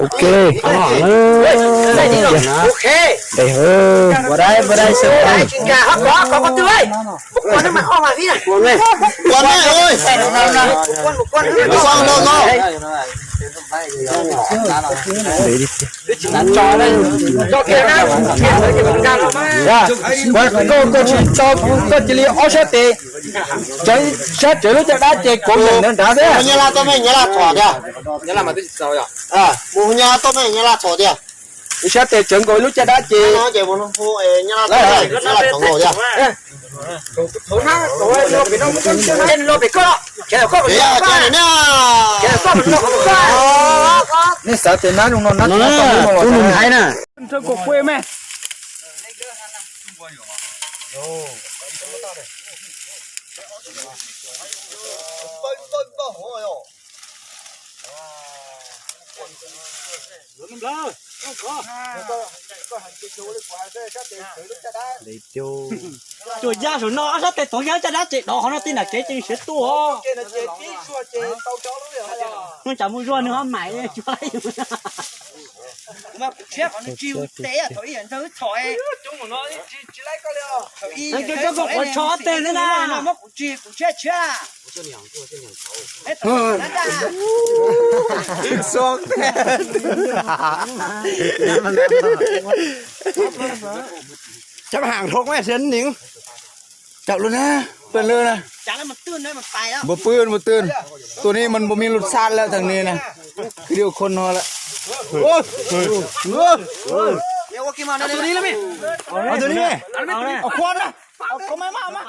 Ok. Ntev, ntev xwb. Koj, koj tsis tso, koj cia li ob sab tes, sab tsev lub caj dab ces kuv yeem nrad nrad thiab. Mus hu Nyab Laj tuaj mej, Nyab Laj txhom tiag. Ib sab tes tsawv nkaus ib lub caj dab ces. Nej xav tias nab zoo no nab tsis nab tau no los nab. Rau kom kuj me. Cua ya saum no ob sab tes tuav ya caj dab ces dov qhov no tij nram kev ces siav tuaj. Tsam mus zuag nws ho maim tsuav. Cov koj quav tsho tes ne na. Chấp hành không em xin nhỉ? Chậm luôn á, tuần lư nè. Npua pw, npua tw. Tus ni mas npua mi lus xa lawm thằng ni nè. Video call no lawm. Tus ni lawm mi. Tus ni. Khuan na. Khuan mai mau mas.